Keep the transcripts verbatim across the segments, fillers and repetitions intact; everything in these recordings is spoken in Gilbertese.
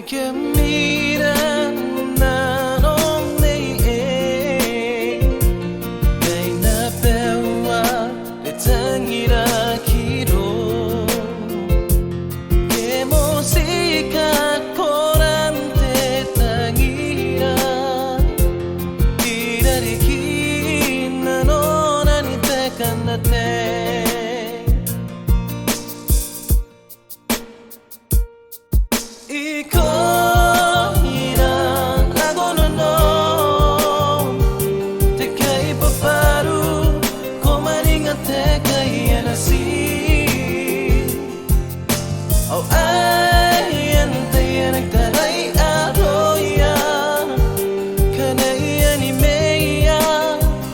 Ke mira nanon nei e, kai na beua e tangira kiro. Ke motika koran te tangira, irarikin nanon ani te kanate. Ikoira ago nanom, te kai babaru, ko maninga te kai anati. Ao ai antai ae na tarai aroia, kanai ani meia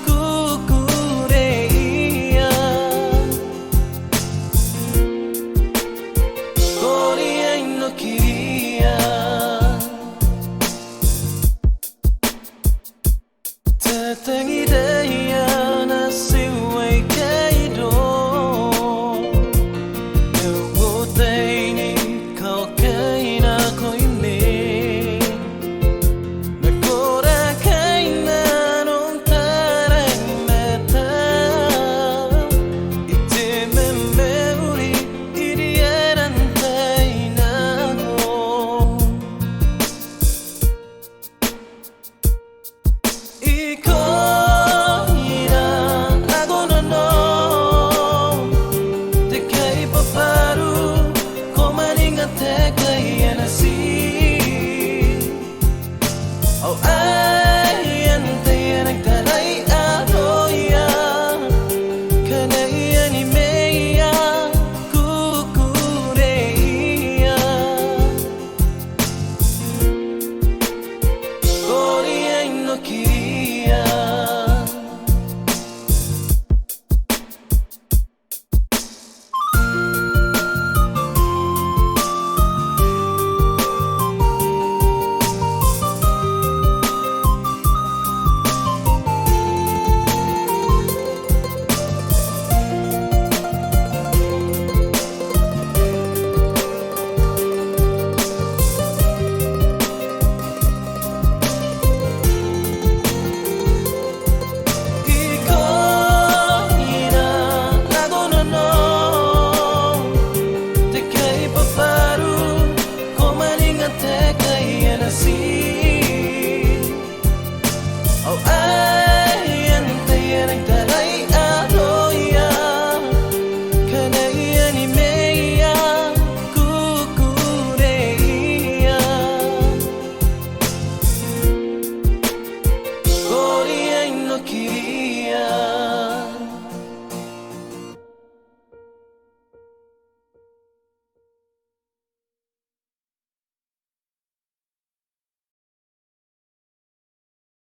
kukureia. Ko riai n okiria. Te tangira ae na tiwai kairo. N au taini kaokai nakoimi. Nakorakai nanon tarai mata, i te mamauri iri aran tainako. Ikoira ago nanom, te kai babaru, ko maninga te kai anati. Ao ai antai ae na tarai aroia, kanai ani meia kukureia. Ko riai n okiria. Ikoira ago nanom, te kai babaru, ko maninga te kai anati. Ao